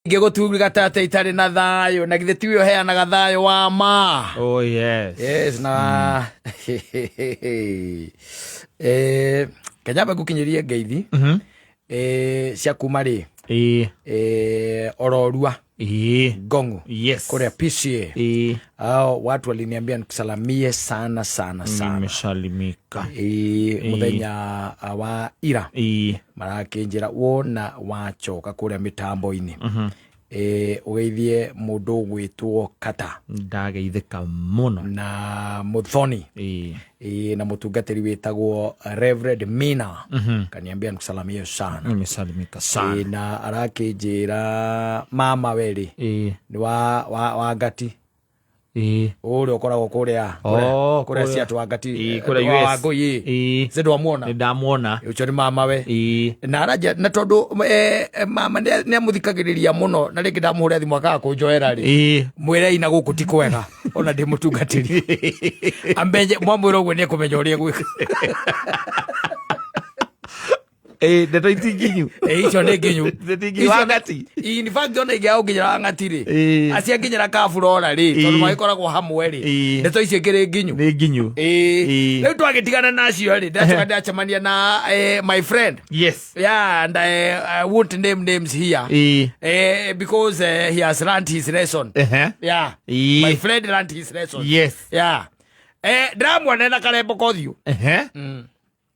Ngĩgũtungata atĩ itarĩ na thayũ, na githĩ tiwe ũheanaga thayũ wa ma? Oh yes. Yes, na kenyambe ngũkinyĩrie ngeithi cia kuma rĩ ororua Ngongu kũrĩa PCA. Hao watu waliniambia nikusalamie sana sana sana. Nimesalimika. Mũthenya wa ira marakĩnjĩra wona wacoka kũrĩa mĩtambo-inĩ ũgeithie mũndũ ũgwĩtwo Kata. Ndageithĩka mũno. Na Muthoni. Na mũtungatĩri wĩtagwo Reverend Mina. Kaniambia nikusalamie sana. Nimesalimika sana. Na arakĩnjĩra mama werĩ nĩ wa Ngati. Ũrĩa ũkoragwo kũrĩa Oh, kũrĩa kũrĩa- ciatũ wa Ngati. Kũrĩa wa US. Wangũi. Ĩ ndwamuona? Nĩ ndamuona. Ũcio nĩ mama we. Na aranja na tondũ mama nĩ amũthikagĩrĩria mũno, na rĩngĩ ndamũhũrĩra thimũ akaga kũnjoera rĩ. Mwĩrei na gũkũ ti kwega, ona ndĩ mũtungatĩri. Amenye mwamwĩra ũguo nĩ ekũmenya ũrĩa egwĩka. Ndeto ici nginyu. Icio nĩ nginyu. Ndeto nginyu. Icio Wa Ngati. In fact, ona ingĩaga gũkinyĩra wa Ngati rĩ, acianginyĩra kaburora rĩ, tondũ magĩkoragwo hamwe rĩ, ndeto icio ikĩrĩ nginyu. Nĩ nginyu. Rĩu twagĩtigana nacio rĩ, ndacoka ndacemania na my friend. Yeah, and I won't name names here. Because he has learned his lesson. Yeah. My friend learned his lesson. Yeah. Ndĩramuona na karembeko ũthiũ.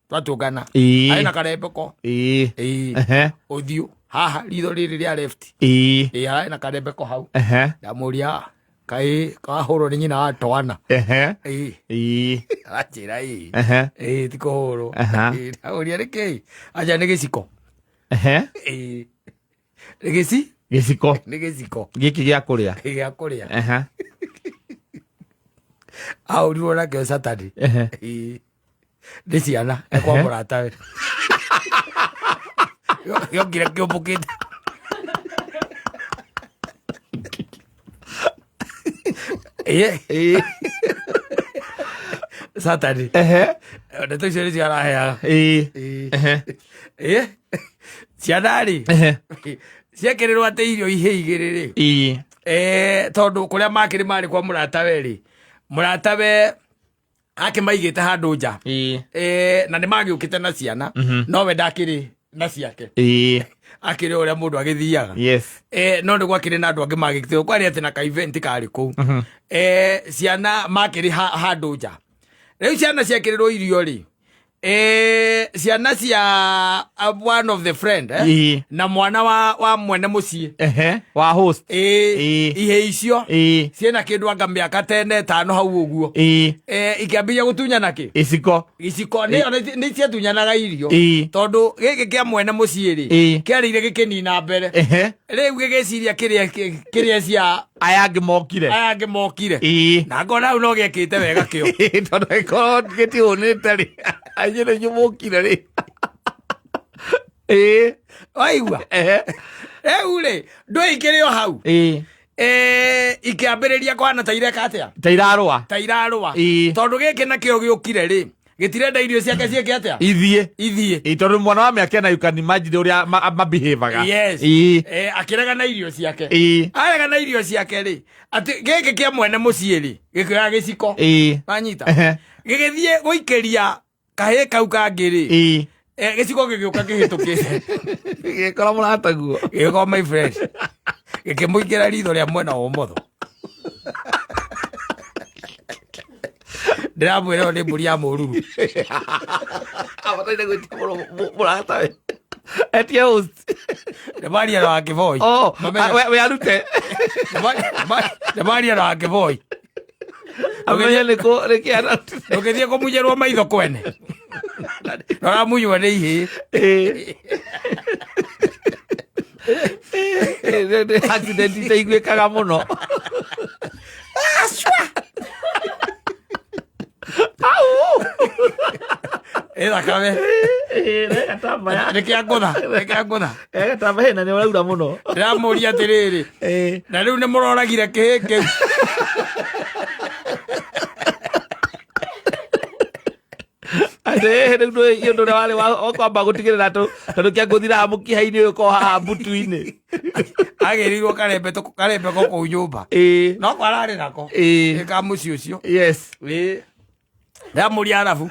Twatũngana. Arĩ na karembeko. Ũthiũ haha ritho rĩrĩ rĩa left. Arĩ na karembeko hau. Ndamũria kaĩ kahũrwo nĩ nyina wa twana. Aranjĩra ĩĩ. Ĩĩ ti kũhũrwo. Ndamũria nĩ kĩĩ? Anja nĩ gĩciko. Ĩĩ. Nĩ gĩci? Gĩciko. Nĩ gĩciko. Gĩkĩ gĩa kũrĩa. Gĩa kũrĩa. Ahũrirwo nakĩo Saturday. Ĩĩ. Nĩ ciana e kwa mũratawe. Gĩokire kĩũmbũkĩte. Ĩĩ. Saturday. Ndeto icio nĩcio araheaga. Ĩĩ. Ĩĩ. Ciana rĩ, ciekĩrĩrwo atĩ irio ihĩ igĩrĩ rĩ. Tondũ kũrĩa makĩrĩ marĩ kwa mũratawe rĩ, mũratawe akĩmaigĩte handũ nja. Na nĩ magĩũkĩte na ciana, nowe ndakĩrĩ na ciake. Akĩrĩ ũrĩa mũndũ agĩthiaga. No nĩ gwakĩrĩ na andũ angĩ magĩkĩte kwarĩ atĩ na ka event karĩ kũu. Ciana makĩrĩ handũ nja. Rĩu ciana ciekĩrĩrwo irio rĩ, ciana cia one of the friend, na mwana wa mwene mũciĩ. Wa host. Ihe icio ciĩna kĩndũ anga mĩaka tene ĩtano hau ũguo. Ikĩambĩrĩria gũtunyana kĩ? Iciko. Iciko. Nĩ ciatunyanaga irio. Tondũ gĩkĩ kĩa mwene mũciĩ rĩ, kĩarĩire gĩkĩnina mbere. Rĩu gĩgĩciria kĩrĩa cia aya angĩ mokire. Aya angĩ mokire. Na ngona hau no gĩekĩte wega kĩo. Tondũ gĩkorwo gĩtihũnĩte rĩ, anyuĩ nĩ inyuĩ mokire rĩ. Waigua? Rĩu rĩ, ndũĩ ikĩrĩ o hau. Ikĩambĩrĩria kũhana ta ireka atĩa? Ta irarũa. Ta irarũa. Tondũ gĩkĩ nakĩo gĩũkire rĩ, gĩtirenda irio ciake ciĩke atĩa? Ithiĩ. Ithiĩ. Tondũ mwana wa mĩaka ĩna, you can imagine ũrĩa mabehaviaga. Yes. Akĩrega na irio ciake. Arega na irio ciake rĩ, atĩ gĩkĩ kĩa mwene mũciĩ rĩ, gĩkĩoya gĩciko. Wanyita? Gĩgĩthiĩ gũikĩria kahĩĩ kau kangĩ rĩ, gĩciko gĩgĩũka kĩhĩtũkĩte. Gĩgĩkora mũrataguo. Gĩgĩkora my friend. Gĩkĩmũikĩra ritho rĩa mwena wa ũmotho. Ndĩramwĩra ĩyo nĩ mbũri ya mũruru. Abataire gwĩtia mũratawe. Etie host. Nĩ maria na Wakĩboi. Oh, Mamenye- we arute. Nĩ maria na Wakĩboi. Amenye nĩ kũ nĩ kĩ ararutire. Ndũgĩthiĩ kũmunyĩrwo maitho kwene. Ũramunywo nĩ ihĩĩ. Nĩ accident itaiguĩkaga mũno. Au! Ĩ thakame. Gatambaya. Nĩ kĩa ngũtha. Nĩ kĩa ngũtha. Gatambaya na nĩ ũraura mũno. Ndĩramũria atĩrĩrĩ. Na rĩu nĩ mũroragire kĩhĩ kĩu. Atĩ rĩu nĩ ũndũ ũrĩa warĩ wa kwamba gũtigĩrĩra tondũ kĩangũthiraga mũkiha-inĩ ũyũ ko haha mbutu-inĩ. Agĩrĩirwo karembeko kũu nyũmba. No kwararĩ nako. Ka mũciĩ ũcio. Yes. Ndamũria arabu.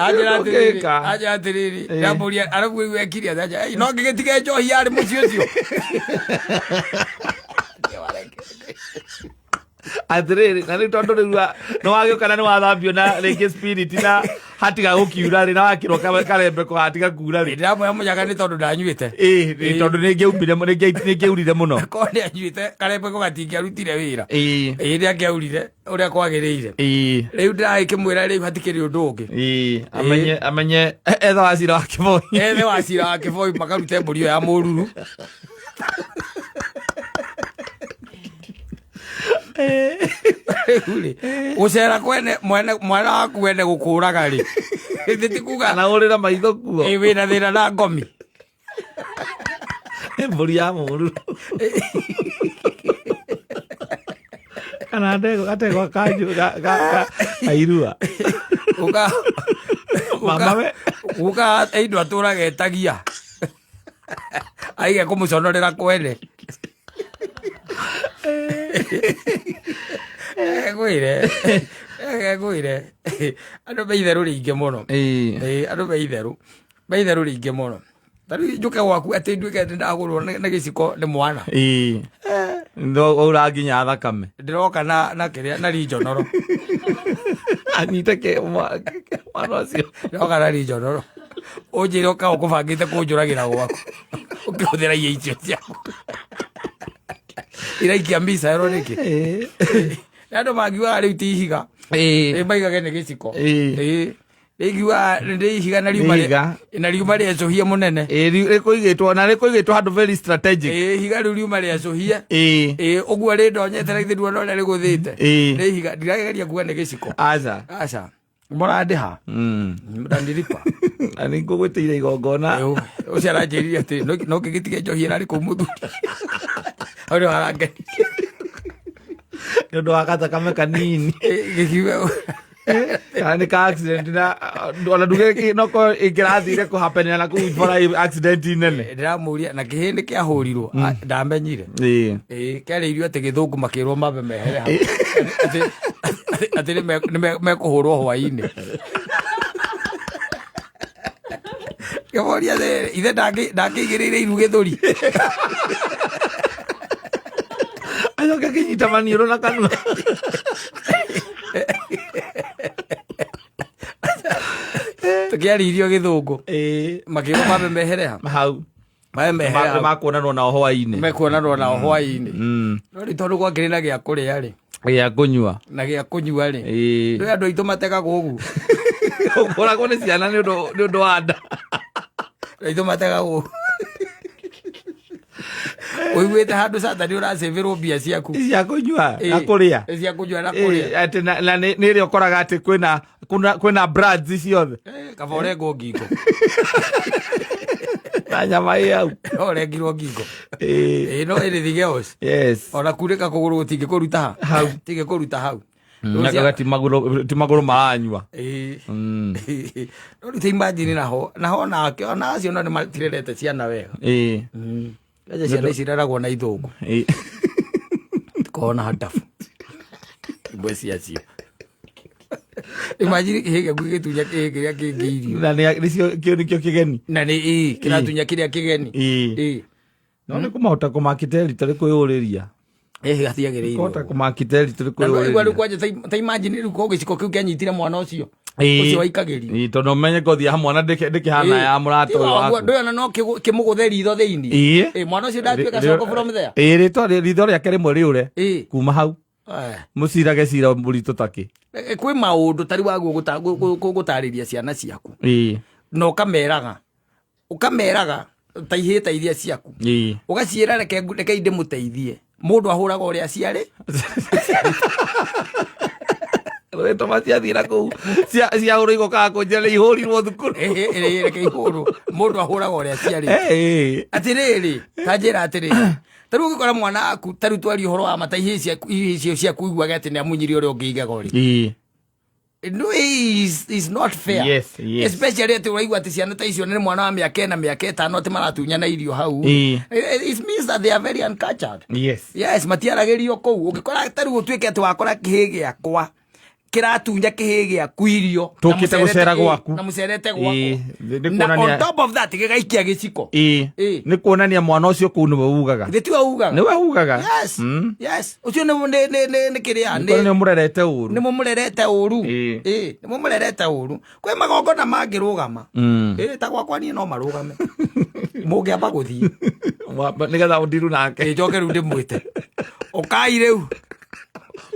Anjĩra atĩrĩrĩ, anjĩra atĩrĩrĩ, ndamũria arabu rĩu ekire atĩa? Anjĩra, "Ei, no ngĩgĩtige njohi yarĩ mũciĩ ũcio." Atĩrĩrĩ, na rĩu tondũ rĩu nĩ wagĩũka na nĩ wathambio na rĩngĩ spirit na hatiga gũkiura rĩ, na wakĩrwo karembeko hatiga kuura rĩ. Ndĩramwĩra mũnyaga nĩ tondũ ndanyuĩte. Ĩĩ, tondũ nĩ ngĩaumire, nĩ ngĩaurire mũno. Korwo nĩ anyuĩte karembeko gatingĩarutire wĩra. Ĩĩ, nĩ angĩaurire ũrĩa kwagĩrĩire. Rĩu ndĩragĩkĩmwĩra rĩu hatikĩrĩ ũndũ ũngĩ. Amenye, amenye, etha wa cira wa Kĩboi. Ethe wa cira wa Kĩboi makarute mbũri ĩyo ya mũruru. Rĩu rĩ, gũcera kwene mwene mwana waku wene gũkũraga rĩ, githĩ ti kuga Kana ũrĩra maitho kuo. Ĩ, wĩna thĩna na ngomi. Mbũri ya mũruru. Kana ndegwa, gategwa kanju, kairua. Mama we. Guka indo atũraga etagia. Aige kũmũconorera kwene. Ngwĩre, ngwĩre, andũ me itherũ rĩingĩ mũno. Ĩĩ, andũ me itherũ, me itherũ rĩingĩ mũno. Ta rĩu njũke gwaku atĩ nduĩke atĩ ndagũrwo nĩ gĩciko nĩ mwana. Ĩĩ. No waura nginya thakame. Ndĩroka na kĩrĩa, na rinjonoro. Anyite mwana ũcio. Ndĩroka na rinjonoro. Ũnjĩre ũka ũkũbangĩte kũnjũragĩra gwaku. Ũkĩhũthĩra irio icio ciaku. Iraikia mbica ĩro nĩkĩ? Na andũ mangiugaga rĩu ti ihiga. Ĩ, maigage nĩ gĩciko. Ĩ, rĩngiugaga nĩ ihiga na riuma Nĩ ihiga. na riuma rĩecũhie mũnene. Ĩ, rĩkũigĩtwo, na rĩkũigĩtwo handũ very strategic. Ĩ, ihiga rĩu riuma rĩecũhie. Ĩ, ũguo rĩndonyete na githĩ nduona ũrĩa rĩgũthĩte. Nĩ ihiga, ndirageria kuga nĩ gĩciko. Aca. Aca. Mũrandĩha. Mũrandĩripa. Na nĩ ngũgwĩtĩire igongona. Ĩ, ũcio aranjĩrire atĩ, no kĩgĩtige njohi ĩrarĩ kũu mũthuri. Hau nĩho arangenirie. Nĩ ũndũ wa gathakame kanini. Ĩ, gĩkiuga Kana nĩ ka accident na, ona nduge no ko ĩngĩrathire kũhapenera na kũu bara accident nene. Ndĩramũria na kĩhĩ nĩ kĩahũrirwo, ndamenyire. Ĩ, kĩarĩirio atĩ gĩthũngũ makĩrwo mambe mehere hau. Atĩ nĩ mekũhũrwo hwaĩ-inĩ. Kĩmoria atĩrĩrĩ, ithe ndangĩigĩrĩire iru gĩthũri. Acoke akĩnyita maniũrũ na kanua. Tũkĩarĩirio gĩthũngũ. Makĩrwo mambe mehere ha? Hau. Mambe mehere hau. Makuonanwo nao hwaĩ-inĩ. Mekuonanwo nao hwaĩ-inĩ. No rĩu tondũ gwakĩrĩ na gĩa kũrĩa rĩ. Gĩa kũnyua. Na gĩa kũnyua rĩ. Rĩu andũ aitũ mategagwo ũguo. Ũkoragwo nĩ ciana nĩ ũndũ wa nda. Andũ aitũ mategagwo ũguo. Ũiguĩte handũ Saturday ũracĩvĩrwo mbia ciaku. Cia kũnyua na kũrĩa. Cia kũnyua na kũrĩa. Atĩ na nĩ ĩrĩa ũkoraga atĩ kwĩna brands ciothe. Kaba ũrengwo ngingo. Na nyama ĩ hau. No ũrengirwo ngingo. No anything else. Yes. Ona kunĩka kũgũrũ gũtingĩkũruta ha. Hau. Gũtingĩkũruta hau. Nakaga ti magũrũ maranyua. No rĩu ta imagine naho, naho nake, ona acio no nĩmatirerete ciana wega. Aca ciana ici ireragwo na ithũngũ. Kona hadafu. Imwe ciacio. Imagine kĩhĩ gĩaku gĩgĩtunya kĩhĩ kĩrĩa kĩngĩ irio. Na nĩcio, kĩu nĩkĩo kĩgeni. Na nĩ, ĩĩ, kĩratunya kĩrĩa kĩgeni. Ĩĩ. No nĩ kũmahota kũmaki territory kwĩyũrĩria. Ĩhĩ, gatiagĩrĩirwo. Kũhota kũmaki territory Na no igua rĩu kwĩyũrĩria. kwanja ta imagine rĩu ko gĩciko kĩu kĩanyitire mwana ũcio. Ũcio waikagĩrio. Ĩĩ, tondũ ũmenye ngothi ya mwana ndĩkĩhana ya mũrata ũyũ waku. Ndũyona no kĩmũgũthe ritho thĩinĩ. Ĩĩ, mwana ũcio ndatuĩka coko from there. Ĩĩ, ritho rĩake rĩmwe rĩũre. Kuma hau. Mũcirage cira mũritũ takĩ. Kwĩ maũndũ tarĩ waguo gũtarĩria ciana ciaku. Na ũkameraga. Ũkameraga ta ihĩĩ ta iria ciaku. Ũgaciĩra reke ndĩmũteithie. Mũndũ ahũraga ũrĩa aciarĩ. Rĩtwa ciathiĩ na kũu. Ciahũrwo igokaga kũnjĩra nĩ ihũrirwo thukuru. Reke ihũrwo. Mũndũ ahũraga ũrĩa aciarĩ. Atĩrĩrĩ, ta njĩra atĩrĩrĩ. Ta rĩu ũngĩkora mwana waku, ta rĩu twaria ũhoro wa mata ihĩĩ ciaku, ihĩĩ icio ciaku iguage atĩ nĩ amunyire ũrĩa ũngĩ igego rĩ. No, is not fair. Yes. Especially atĩ ũraigua atĩ ciana ta icio nĩ mwana wa mĩaka 4, mĩaka 5 atĩ maratunyana irio hau. It means that they are very uncultured. Yes, matiaragĩrio kũu. Ũngĩkora ta rĩu ũtuĩke atĩ wakora kĩhĩ gĩakwa kĩratunya kĩhĩ gĩaku irio na Tũkĩte gũcera gwaku. Na mũcerete gwakwa. Nĩ Na on kuonania top of that gĩgaikia gĩciko. Nĩ kuonania mwana ũcio kũu nĩwe ugaga. Githĩ tiwe ugaga? Nĩwe ugaga. Yes. Yes. Ũcio nĩ kĩrĩa Nĩ kuonania ũmũrerete ũru. Nĩ mũmũrerete ũru. Nĩ mũmũrerete ũru. Kwĩ magongona mangĩrũgama. Ta gwakwa niĩ no marũgame. Mũngĩamba gũthiĩ. Nĩgetha ũndiru nake. Njoke rĩu ndĩmwĩte. Ũkai rĩu.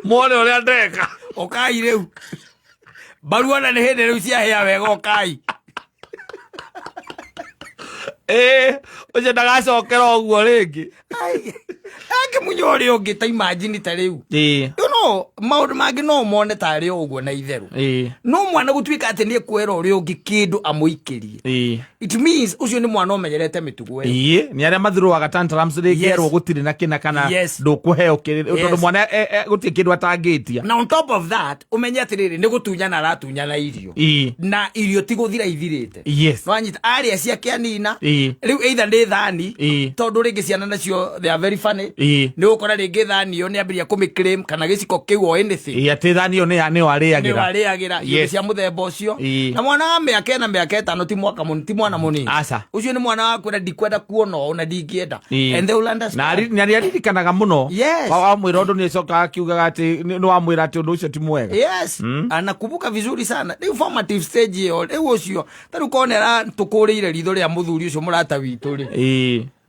Muone ũrĩa ndeka. Ũkai rĩu. Mbaru ona nĩ hĩndĩ rĩu ciahĩa wega ũkai. Ũcio ndagacokera ũguo rĩngĩ. Ai, angĩmunya ũrĩa ũngĩ ta imagine ta rĩu. You know, maũndũ mangĩ no mone tarĩ o ũguo na itherũ. No mwana gũtuĩka atĩ nĩ ekwera ũrĩa ũngĩ kĩndũ amũikĩrie. It means ũcio nĩ mwana ũmenyerete mĩtugo ĩyo. Nĩ arĩa mathurũaga tantrums rĩngĩ erwo gũtirĩ na kĩna kana ndũkũheo kĩrĩ, tondũ mwana gũtirĩ kĩndũ atangĩtia. Na on top of that, ũmenye atĩrĩrĩ, nĩ gũtunyana aratunyana irio. Na irio ti gũthira ithirĩte. Nwanyita arĩa ciake anina. Rĩu either nĩ thani, tondũ rĩngĩ ciana nacio they are very funny. Nĩ ũgũkora rĩngĩ thani ĩyo nĩ ambĩrĩria kũmĩ-claim kana gĩciko kĩu or anything. Atĩ thani ĩyo nĩyo arĩagĩra. Nĩyo arĩagĩra. Irio cia mũthemba ũcio. Na mwana wa mĩaka 4, mĩaka 5 ti mwaka mũnini, ti mwana mũnini. Aca. Ũcio nĩ mwana wa kwĩra ndikwenda kuona ũũ na ndingĩenda. And they will understand. Na nĩ aririkanaga mũno. Wamwĩra ũndũ nĩ acokaga akiugaga atĩ nĩ wamwĩra atĩ ũndũ ũcio ti mwega. Yes. Anakumbuka vizuri sana. Rĩu formative stage ĩyo, rĩu ũcio, ta rĩu korwo nĩ aratũkũrĩire ritho rĩa mũthuri ũcio mũrata witũ rĩ.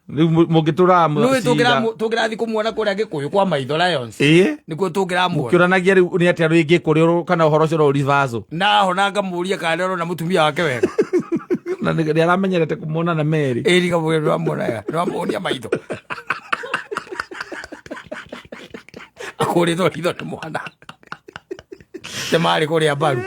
Rĩu mũngĩtũra Nĩũĩ cira. tũngĩrathiĩ kũmuona kũrĩa Gĩkũyũ kwa Maitho Lions. Nĩkuo tũngĩramuona. Mũkĩũranagia rĩu nĩ atĩa rĩngĩ kũrĩ kana ũhoro ũcio no reversal. Na hona ngamũria kana nĩ arona mũtumia wake wega. Na nĩ aramenyerete kũmuona na Mary. Ngamũria nĩ wamuona wega. Nĩ wamuonia maitho. Akũrĩtwo ritho nĩ mwana. Nĩ marĩ kũrĩa mbaru.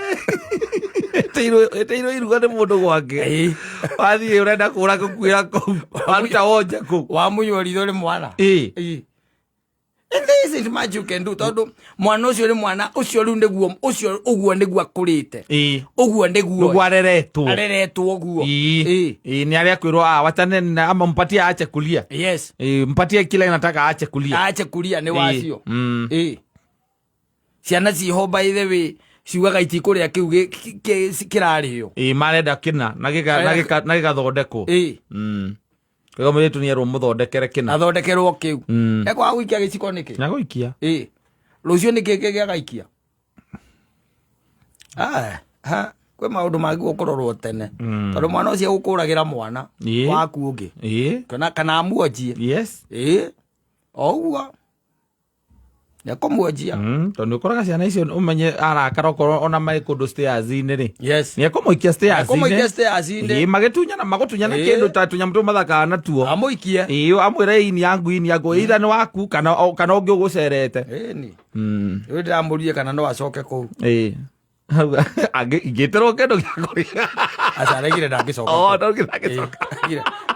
Ĩteirwo iruga nĩ mũndũ gwake. Wathiĩ ũrenda kũra gũkuĩra kũu. Waruta wonje kũu. Wamunywo ritho nĩ mwana. And there isn't much you can do, tondũ mwana ũcio nĩ mwana ũcio rĩu nĩguo, ũcio ũguo nĩguo akũrĩte. Ũguo nĩguo. Nĩguo areretwo. Areretwo ũguo. Nĩ arĩa kwĩrwo, wachane na, ama mpatie aache kulia. Mpatie kile nataka aache kulia. Aache kulia nĩ wacio. Ciana ciho by the way, ciugaga itikũrĩa kĩu kĩrarĩo. Marenda kĩna, na na gĩgathondekwo. Koguo mũirĩtu nĩ erwo mũthondekere kĩna. Athondekerwo kĩu. Ekwaga gũikia gĩciko nĩkĩ? Nĩ agũikia. Rũciũ nĩkĩ kĩngĩ agaikia? Ha, kwĩ maũndũ mangĩ gũkũrorwo tene. Tondũ mwana ũcio egũkũragĩra mwana waku ũngĩ. Kana amuonjie. O ũguo. Nĩekũmuonjia. Tondũ ũkoraga ciana icio ũmenye arakara okorwo ona marĩ kũndũ stairs-inĩ rĩ. Nĩekũmũikia stairs-inĩ. Nĩekũmũikia stairs-inĩ. Magĩtunyana, magũtunyana kĩndũ ta tũnyamũ tũu mathakaga natuo. Amũikie. Amwĩre ĩĩ ni yangu, ĩĩ ni yangu. Either nĩ waku kana ũngĩ ũgũcerete. Ĩni. Rĩu ndĩramũrie kana no acoke kũu. Angĩtĩrwo kĩndũ gĩa kũrĩa. Aca, aregire ndangĩcoka Oh, kũu. ndangĩcoka.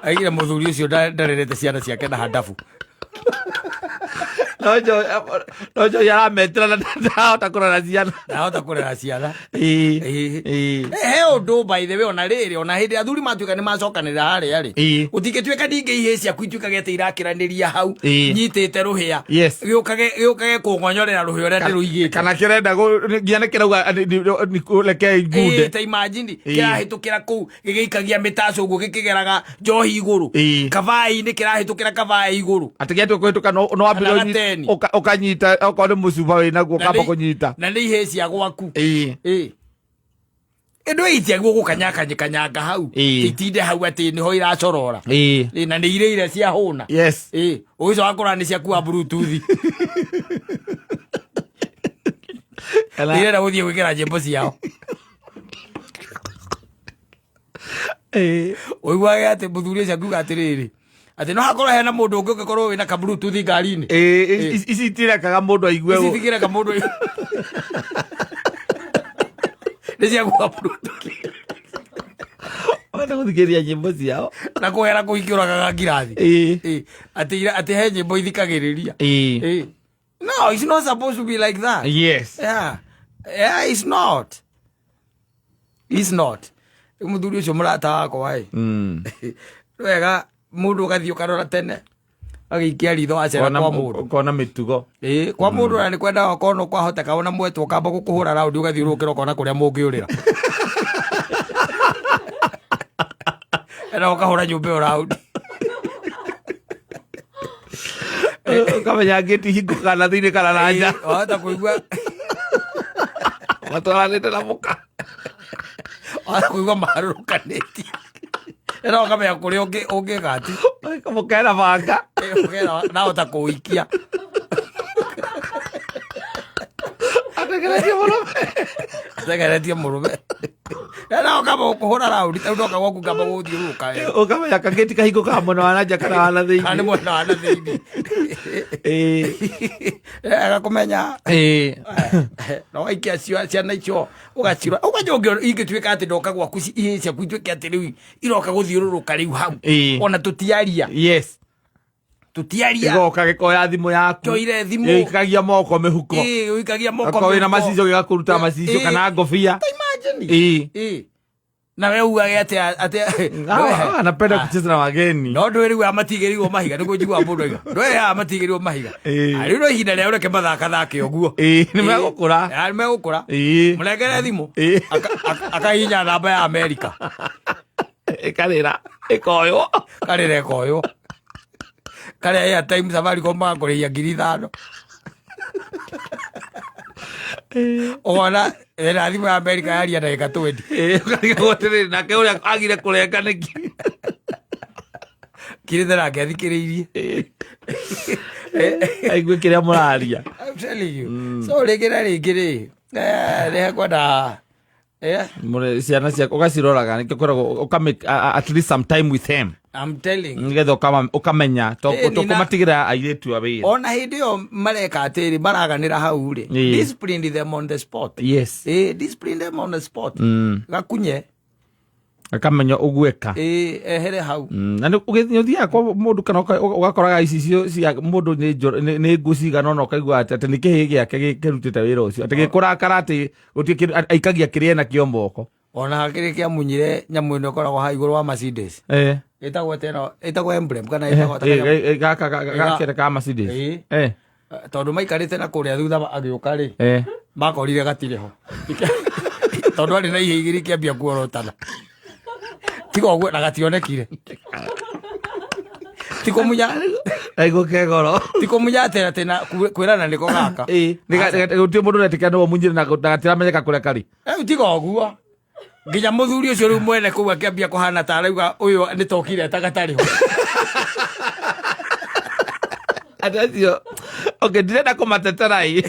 Aregire mũthuri ũcio ndarerete ciana ciake na handabu. No njo yarametera na ndahota kũrera ciana. Ndahota kũrera ciana. He ũndũ by the way, ona rĩrĩ, ona hĩndĩ athuri matuĩka nĩ macokanĩrĩra harĩa rĩ. Gũtingĩtuĩka ningĩ ihĩĩ ciaku ituĩkage atĩ irakĩranĩria hau, nyitĩte rũhĩa. Gĩũkage kũng'onyorera rũhĩa ũrĩa ndĩrũigĩte. Kana kĩrenda nginya nĩ kĩrauga, reke ngunde. Ta imagine, kĩrahĩtũkĩra kũu, gĩgĩikagia mĩtaco ũguo, gĩkĩgeraga njohi igũrũ. Kabaĩ-inĩ kĩrahĩtũkĩra kabaĩ igũrũ. Atĩ gĩatua kũhĩtũka no wambĩrĩrie Kana gateni. ũkanyita, okorwo nĩ mũcuba wĩnaguo, ũkamba kũnyita. Na nĩ ihĩĩ cia gwaku. Ĩndũ ĩĩ itiagwo gũkanyakanyakanyanga hau. Itinde hau atĩ nĩho iracorora. Na nĩ irĩire cia hũna. Ũgĩcoka kũrora nĩ ciakua Bluetooth. Kana Irenda gũthiĩ gwĩkĩra nyĩmbo ciao. Ũiguage atĩ mũthuri ũcio akiuga atĩrĩrĩ, atĩ no hakorwo hena mũndũ ũngĩ ũngĩkorwo wĩna ka Bluetooth ngari-inĩ. Ici itirekaga mũndũ aigue Ici ũ- itirekaga mũndũ aigue. Nĩ ciakua Bluetooth. Wenda gũthikĩrĩria nyĩmbo ciao. Na kũgera kũu ikĩũragaga ngirathi. Atĩ he nyĩmbo ithikagĩrĩria. No, it's not supposed to be like that. Yeah. Yeah, it's not. It's not. Rĩu mũthuri ũcio mũrata wakwa ĩ. Nĩ wega mũndũ ũgathiĩ ũkarora tene agĩikia ritho acera Ũkona- kwa mũndũ. ũkona mĩtugo. Ĩĩ, kwa mũndũ na nĩ kwendaga ũkorwo kwahoteka ona mwetwo ũkamba gũkũhũra raundi ũgathiũrũrũkĩra ũkona kũrĩa mũngĩũrĩra. Na ũkahũra nyũmba ĩyo raundi. Ũkamenya ngĩti hingũ kana thĩinĩ kana na nja. Ĩĩ, wahota kũigua Matwaranĩte na mũka. Wahota kũigua maharũrũkanĩtie. Na ũkamenya kũrĩa ũngĩgati. Mũkena banga. Nahota kũikia. Ategeretie mũrũme. Ategeretie mũrũme. Na ũkamba gũkũhũra raundi tarĩu ndoka gwaku ngamba gũthiũrũrũka wega. Ũkamenya kangĩti kahingũ ka mwena wa na nja kana wa na Kana nĩ thĩinĩ. mwena wa na thĩinĩ. Agakũmenya. Na waikia ciana icio ũgacirora ũkanja ingĩtuĩka atĩ ndoka gwaku ihĩĩ ciaku ituĩke atĩ rĩu iroka gũthiũrũrũka rĩu hau. Ona tũtiaria. Yes. Tũtiaria. Gĩgoka gĩkoya thimũ yaku. Kĩoire thimũ. Gĩikagia moko mĩhuko. Ĩĩ, ũikagia moko Akorwo wĩna mĩhuko. macicio gĩgakũruta macicio kana ngobia. Ta imagine. Ĩĩ. Na we ugage atĩ Anapenda kucheza na wageni. No ndũĩ rĩu amatigĩrĩirwo mahiga nĩguo njiguaga mũndũ aiga. Ndũĩ aya matigĩrĩirwo mahiga. Rĩu no ihinda rĩa ũreke mathakathake ũguo. Nĩ megũkũra. Nĩ megũkũra. Mũnengere thimũ. Akahihinya namba ya Amerika. Ĩkarĩra. Ĩkoywo. Karĩra ĩkoywo. Karĩa airtime Safaricom magakũrĩhia 5,000. Ũkona ĩna thimũ ya Amerika yaria ndagĩka 20. Ũkarigwo atĩrĩrĩ, nake ũrĩa agire kũrenga nĩkĩ? Kirĩte nake athikĩrĩirie. Aigue kĩrĩa mũraria. I'm telling you. So rĩngĩ na rĩngĩ rĩ, nĩ kwenda Ciana ciaku ũgaciroraga nĩkĩo kwĩragwo at least some time with them. I'm telling you. Nĩgetha ũkamenya tũkũmatigĩra airĩtu a wĩra. Ona hĩndĩ ĩyo mareka atĩrĩ maraganĩra hau rĩ. Discipline them on the spot. Yes. Discipline them on the spot. Gakunye. Akamenya ũgwĩka. Ehere hau. Na nĩ ũthiaga kwa mũndũ kana ũgakoraga icicio cia mũndũ nĩ nguo cigana ũna ũkaigua atĩ nĩ kĩhĩĩ gĩake kĩrutĩte wĩra ũcio. Atĩ gĩkũrakara atĩ gũtirĩ kĩndũ, aikagia kĩrĩa enakĩo moko. Ona kĩrĩa kĩamunyire nyamũ ĩno ĩkoragwo haha igũrũ wa Mercedes. Ĩtagwo atĩa ĩno? Ĩtagwo emblem kana ĩtagwo atĩa? Gaka gakĩrĩ ka Mercedes. Tondũ maikarĩte na kũrĩa thutha agĩũka rĩ, makorire gatirĩ ho. Tondũ arĩ na ihĩĩ igĩrĩ ikĩambia kuorotana. Tiga ũguo na gationekire. Ti kũmunya. Aigua kegoro. Ti kũmunya atĩ atĩ na kwĩrana nĩko gaka. Gũtirĩ mũndũ ũretĩkĩra nĩwe mũnyire na gatiramenyeka kũrĩa karĩ. Rĩu tiga ũguo. Nginya mũthuri ũcio rĩu mwene kũu akĩambia kũhana ta arauga ũyũ nĩ tokire ta gatarĩ ho. Andũ acio, okay, ndirenda kũmatetera ĩ.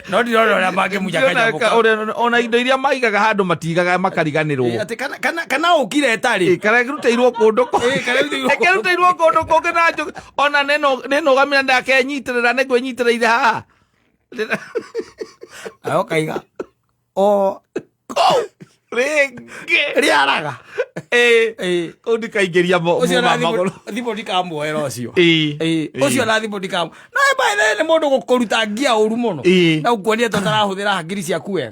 No ndirona ũrĩa mangĩmunya kanyamũ kau. Ona indo iria maigaga handũ matigaga makariganĩrwo. Atĩ kana ũkire ĩtarĩ. Kana ĩrutĩirwo kũndũ kũ- Kana ĩrutĩirwo kũndũ Ĩkĩrutĩirwo kũndũ kũngĩ na njũ-, ona nĩnũgamire ndakenyitĩrĩra, nĩngwĩnyitĩrĩire haha. Ayo kaiga. O kũu rĩngĩ. Rĩaraga. Kũu ndikaingĩria Ũcio na mũma magũrũ. thimũ ndikamuoera ũcio. Ũcio na thimũ ndikamu-, No, by the way, nĩ mũndũ gũkũruta ngia ũru mũno. Na ũkuonia ta ũtarahũthĩra hakiri ciaku wega.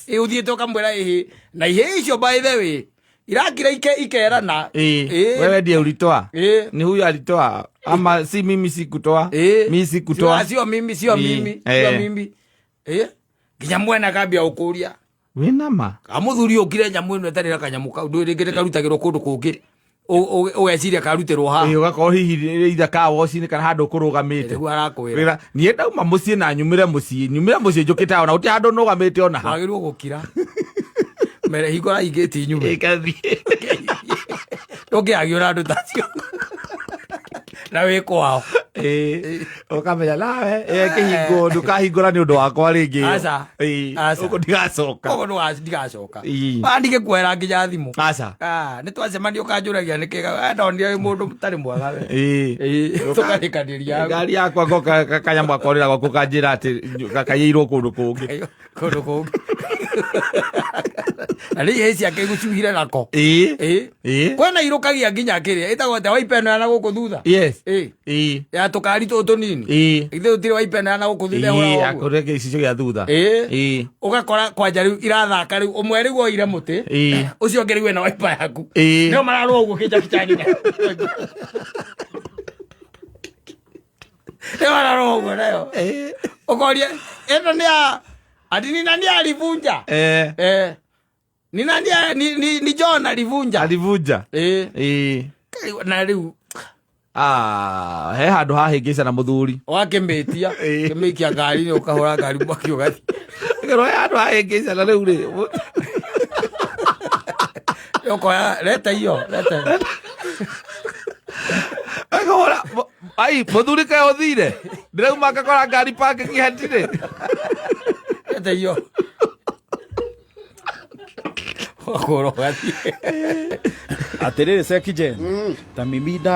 Ũthiĩte ũkamwĩra ĩhĩ. Na ihĩ icio by the way, irakira ikerana. Wewe ndiye ulitoa. Ni huyu alitoa. Ama si mimi sikutoa. Mi sikutoa. Sio mimi, sio mimi, sio mimi. Nginya mwene akambia gũkũria. Wĩna ma? Ka mũthuri ũkire nyamũ ĩno ĩtarĩ na kanyamũ kau, ndũĩ rĩngĩ nĩkarutagĩrwo kũndũ kũngĩ. Ũgeciria karutĩrwo haha. Ũgakorwo hihi either car wash-inĩ kana handũ ũkũrũgamĩte. Nĩguo arakwĩra. Wĩra, niĩ ndauma mũciĩ na nyumĩre mũciĩ, nyumĩre mũciĩ njũkĩte ona gũtirĩ handũ nũgamĩte ona ha. Wagĩrĩirwo gũkira. Mere hingũra ingĩti nyume. Ĩgathiĩ. Ndũngĩagio na andũ ta acio. Na wĩ kwao. Ũkamenya nawe, kĩhingo, ndũkahingũra nĩ ũndũ wakwa rĩngĩ. Aca. Aca. Ũguo ndigacoka. Ũguo ndigacoka. Ndigĩkuoera nginya thimũ. Aca. Nĩ twacemania ũkanjũragia nĩkĩ, ndonire wĩ mũndũ ũtarĩ mwega we. Tũkarĩkanĩria hau. Ngari yakwa ngoka kanyamũ gakorĩra gwaku kanjĩra atĩ gakaiyĩirwo kũndũ kũngĩ. Kũndũ kũngĩ. Na nĩ ihĩĩ ciake igucuhire nako. Ĩĩ. Ĩĩ. Ĩĩ. Kwĩna irũkagia nginya kĩrĩa ĩtagwo atĩa, waipa ĩno ya na gũkũ thutha. Yes. Ĩĩ. Ĩĩ. Ya tũkari tũtũ tũnini. Ĩĩ. Githĩ gũtirĩ waipa ĩno ya na gũkũ thutha Ĩĩ, ĩhũragwo ũguo? akũrĩa gĩcicio gĩa thutha. Ĩĩ. Ĩĩ. Ũgakora kwanja rĩu irathaka, rĩu ũmwe rĩu oire mũtĩ, Ĩĩ. ũcio ũngĩ rĩu ena waipa yaku. Ĩĩ. Nĩo mararũa ũguo kĩnjakicani, nĩo mararũa ũguo nayo. Ĩĩ. Ũkoria ĩno nĩ ya ati ni nani alivunja? Eh. Eh, ni nani ni John alivunja. Alivunja. Eh. Ĩĩ. Na rĩu Ah, he handũ hahĩngĩca na mũthuri. Wakĩmĩtia. Ĩĩ. Kĩmĩikia ngari-inĩ, ũkahũra ngari mwaki ũgathiĩ. Ngero he handũ hahĩngĩca na rĩu rĩ. Ũkoya leta hiyo, leta. Akahũra ai mũthuri kaĩ ũthire. Ndĩrauma ngakora ngari parking hatirĩ. Leta hiyo, ũkahũra ũgathiĩ. Atiriri, Sekijen, ta mimi nda